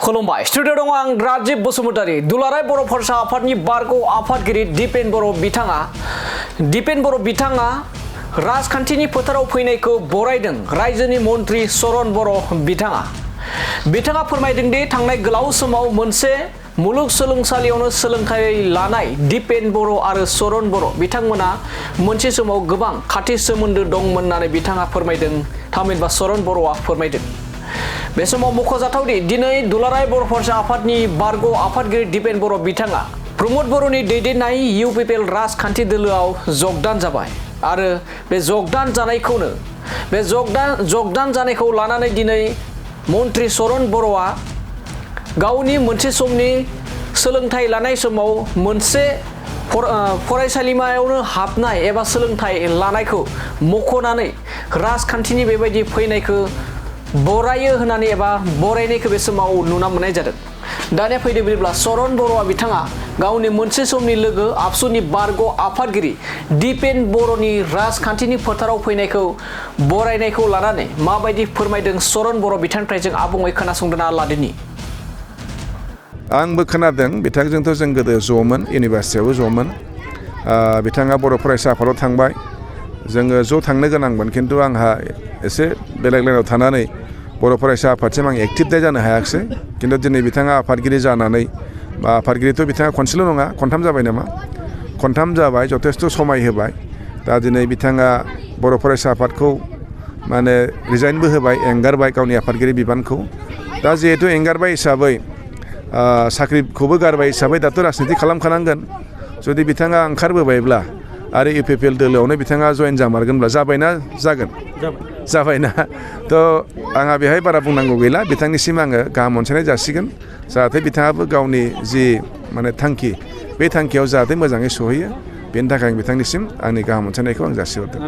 खुलुमबाय स्टुडिअ दङ आं राजिब बसुमतारी दुलाराय बर' फरायसा आफादनि बारग' आफादगिरि दिपेन बर' बिथाङा राजखान्थिनि फोथाराव फैनायखौ बरायदों रायजोनि मन्त्रि सरन बर' बिथाङा फोरमायदों दि थांनाय गोलाव समाव मोनसे मुलुगसोलोंसालियावनो सोलोंथाइ लानाय दिपेन बर' आरो सरन बर' बिथांमोना मोनसे समाव गोबां खाथि सोमोन्दो दंमोन होननानै बिथाङा फोरमायदों थामहिनबा सरन बर'आ फोरमायदों। बे समाव मख'जाथावदि दिनै दुलाराय बर' फरायसा आफादनि बारग' आफादगिरि दिपेन बर' बिथाङा प्रमद बर'नि दैदेननाय इउपिपिएल राजखान्थि दोलोआव जगदान जाबाय आरो बे जगदान जानायखौ लानानै दिनै मन्त्रि सरन बर'आ गावनि मोनसे समनि सोलोंथाइ लानाय समाव मोनसे फरायसालिमायावनो हाबनाय एबा सोलोंथाइ लानायखौ मख'नानै राजखान्थिनि बेबायदि फैनायखौ बरायो होननानै एबा बरायनायखौ बे समाव नुना मोननाय जादों। दानिया फैदो बिदिब्ला सरन बर'आ बिथाङा गावनि मोनसे समनि लोगो आबसुनि बारग' आफादगिरि दिपेन बर'नि राजखान्थिनि फोथाराव फैनायखौ बरायनायखौ लानानै माबायदि फोरमायदों सरन बर' बिथांनिफ्राय जों आबुङै खोनासंदोना लादिनि। आंबो खोनादों बिथांजोंथ' जों गोदो ज'मोन इउनिभार्सिटियावबो ज'मोन बिथाङा बर' फरायसा आफादाव थांबाय जोङो ज' थांनो गोनांमोन खिन्थु आंहा एसे बेलेग लाइनाव थानानै बर' फरायसा आफादसिम आं एक्टिभ जानो हायाखिसै खिन्थु दिनै बिथाङा आफादगिरि जानानै आफादगिरिथ' बिथाङा खनसेल' नङा खनथाम जाबाय नामा खनथाम जाबाय जथेस्थ' समाय होबाय दा दिनै बिथाङा बर' फरायसा आफादखौ माने रिजाइनबो होबाय एंगारबाय गावनि आफादगिरि बिबानखौ दा जिहेतु एंगारबाय हिसाबै साख्रिखौबो गारबाय हिसाबै दाथ' राजनिति खालामखानांगोन जुदि बिथाङा ओंखारबोबायब्ला आरो इउपिपिएल दोलोआवनो बिथाङा जयेन जामारगोनब्ला जाबायना जागोन जाबायना थ' आंहा बेहाय बारा बुंनांगौ गैला बिथांनिसिम आङो गाहाम अनसायनाय जासिगोन जाहाथे बिथाङाबो गावनि जि माने थांखि बे थांखियाव जाहाथे मोजाङै सहैयो बेनि थाखाय आं बिथांनिसिम आंनि गाहाम अनसायनायखौ आं जासिहरदों।